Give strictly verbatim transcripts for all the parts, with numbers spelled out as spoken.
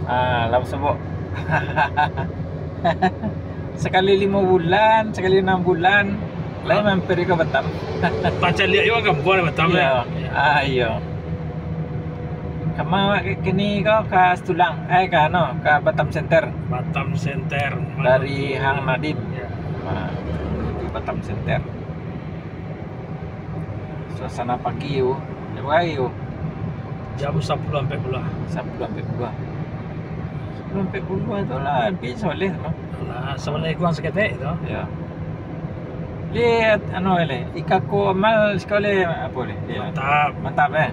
Ah, lah basobok. Sakali limo bulan, sakali anam bulan, lai mampir ka Batam. Pacaliak juo kampuang Batam, yo. Iyo. Ah, iyo. Kama awak kini ko ka Situlang, eh, ka anu, ka Batam Center. Batam Center. Dari Hang Nadim. Yo. Ah, di Batam Center. Suasana pagi tu, jam barapo tu? Jam sapuluah ampek puluah. Sapuluah ampek puluah. Sapuluah ampek puluah tu lah, ampia soleh tu. Alah, soleh kurang saketek tu. Yo. Lihat, anu, leh, I K K Amal sakolah apo leh? Yo. Mantap. Mantap, eh?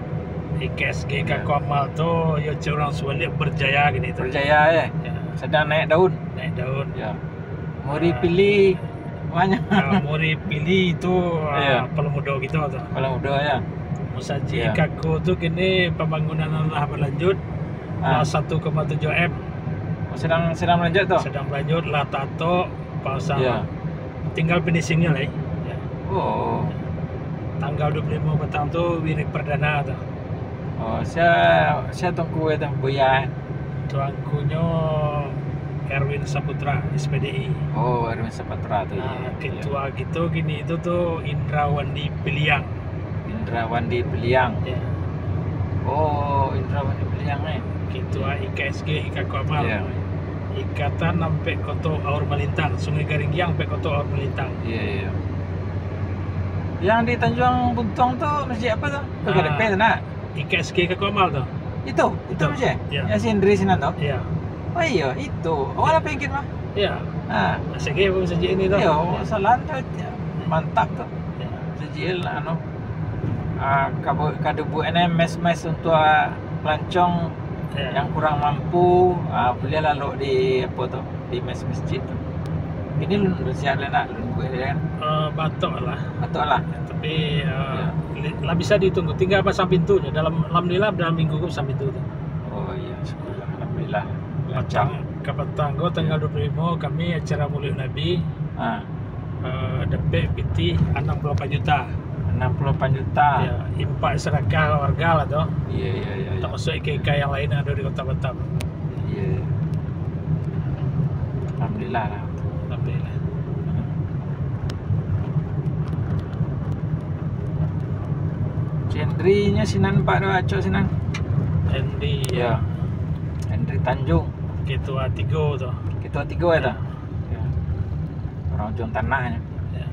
I K S G I K K Amal tu, yo, cek urang Suwaliak berjaya kini tu. Berjaya, eh? Yo. Sadang naik daun. Naik daun. Yo. Muri Pili, banyak. Ah, Muri Pili tu, ah, palang mudo kito tu. Palang mudo, yo. Masajik I K K tu kini pambangunan lah balanjut. Ah. Lah satu koma tujuah M. Oh, sadang, sadang balanjut tu? Sadang balanjut, lah tatok, pasang. Yo. Tinggal finishingnyo lai. Yo. Oh. Tanggal duo puluah limo patang tu wirid pardana tu. Oh, sia, sia tuangku tu, Buya? Tuangkunyo Erwin Saputra, S P D I. Oh, Erwin Saputra tu, ah, yo, yo. Ketua kito kini tu, tu Indra Wandi Piliang. Indra Wandi Piliang. Yo. Oh, Indra Wandi Piliang, eh. Ketua I K S G I K K Amal. Yo. Ikatan Ampek Koto Aur Malintang, Sungai Garinggiang, Ampek Koto Aur Malintang. Yo, yo, yo. Yang di Tanjuang Buntuang tu masjid apo tu? Tu K D P tu, nak? I K S G I K K Amal tu. Itu, itu masjid? Yo. Yang si Indri sinan tu? Yo. Oh iyo, itu. Awak lah pingin mah. Yo. Ah. Masih lagi pun masjid ini tu. Yo, salah tu. Mantap tu. Yo. Masjid lah, anu. Ah, kabu-, kadubuak ni mes-mes untuk, ah, pelancong yang kurang mampu, ah, buliah lalok di, apo tu, di mes masjid tu. Kini lun, lun siap lah nak, lun buek lah kan? Eh, batok lah. Batok lah. Tapi, eh, li-, lah bisa ditunggu. Tinggal pasang pintu je. Dalam, alhamdulillah, dalam minggu ko pasang pintu tu. Oh, iyo, syukurlah. Alhamdulillah. Lancar. Patang, ka patang ko tanggal duo puluah limo, kami acara Maulid Nabi. Ah. Eh, dapek pitih anam puluah lapan juta. Anam puluah lapan juta. Yo, infak sadakah warga lah tu. Iyo, iyo, iyo, iyo. Tamasuak I K I K yang lain yang ado di Kota Batam. Iyo. Alhamdulillah lah. Alhamdulillah. Cendri nyo sinan, Pak, tu, acok sinan. Cendri. Yo. Cendri Tanjung. Ketua tigo tu. Ketua tigo yo tu? Yo. Urang Ujuang Tanah nyo. Yo.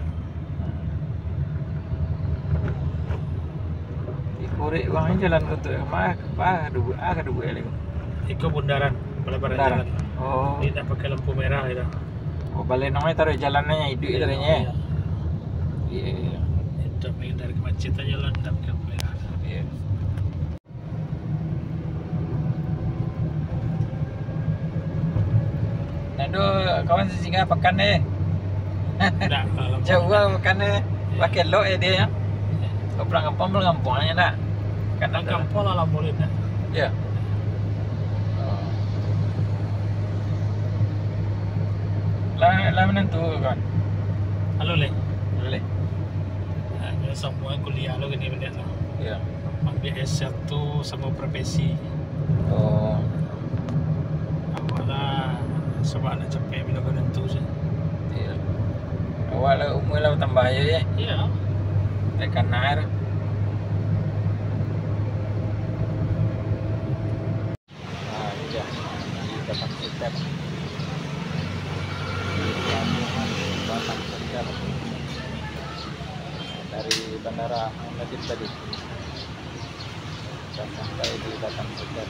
Iko rek urang ni jalan ka tu, mah, mah, duo, ah, ka duo kali. Iko bundaran, pelebaran jalan. Oh. Dia tak pakai lampu merah itu. Oh, balai namo taruh jalan ni, iduik tadi ni. Iyo, iyo. Untuk menghindari kemacetan jalan, tak pakai lampu merah. Iyo. Nado kawan sasingga pakan deh. Ndak, kalau jauah pakan deh. Pakai lok ya dia ya. Kau pulang kampung, pulang kampung aja nak. Kadang kampung lah, lah boleh nak. Ya. Lah, lah menentu kan. Halo, Leh. Halo, Leh. Nah, dia semua kuliah lo gini benda tu. Ya. Ambil S satu sama profesi. Oh. Awak lah, sebab nak capek bila kau nentu sih. Iya. Awak lah umur lah bertambah aja ya. Iya. Tekan air. Nah, ini dia. Di Batam Center. Di pelabuhan Batam Center. Dari Bandara Hang Nadiem tadi. Sudah sampai di Batam Center.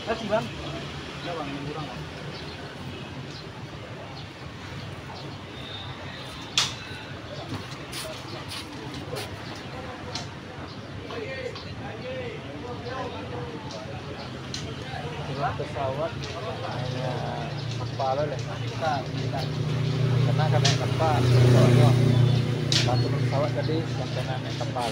Kasih, Bang. Ya, Bang, ini kurang, Bang. Turun pesawat hanya kapal lah. Karena kan naik kapal, pesawatnya. Kalau turun pesawat tadi, sampai naik kapal.